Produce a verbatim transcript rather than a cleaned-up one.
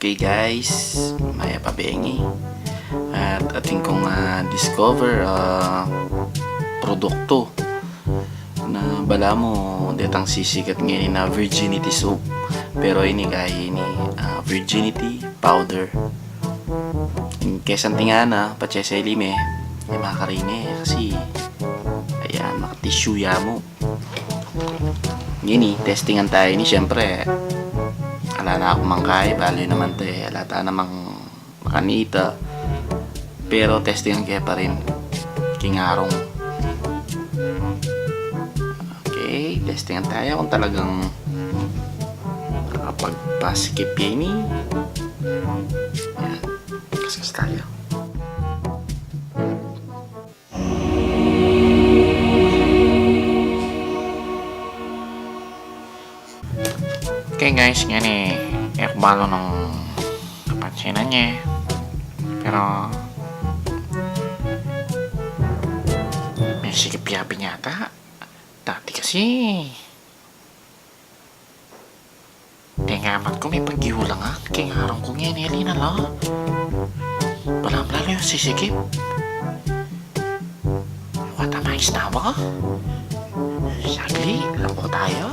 Hey guys, mayap a bengi. At atin kung, ah, discover, ah, produkto na balamu detang sisikat ngeni na virginity soap. Pero ini kaya ini, ah, virginity powder. Ing kesanting na patse sa ilime, e makarine kasi, ayan, maka-tissue ya mu. Ngeni, testingan taya ini, siyempre. Ala na kung mangkai, bale naman te, ala ta namang makanita. Pero testingan ke pa rin. King arung. Okay, testingan taya kung talagang makapagpasikip ya ini. Yan. Kaskas taya. Okay guys, ngeni, e ku balu nung kapansinan ye. Pero, mesikip ya pin yata. Dati kasi, tengamat ku me pagyulangan, king arung ku ngeni, e linala. Balamu lalu yang sisikip. Wata, maisnawa. Saglit, laku taya.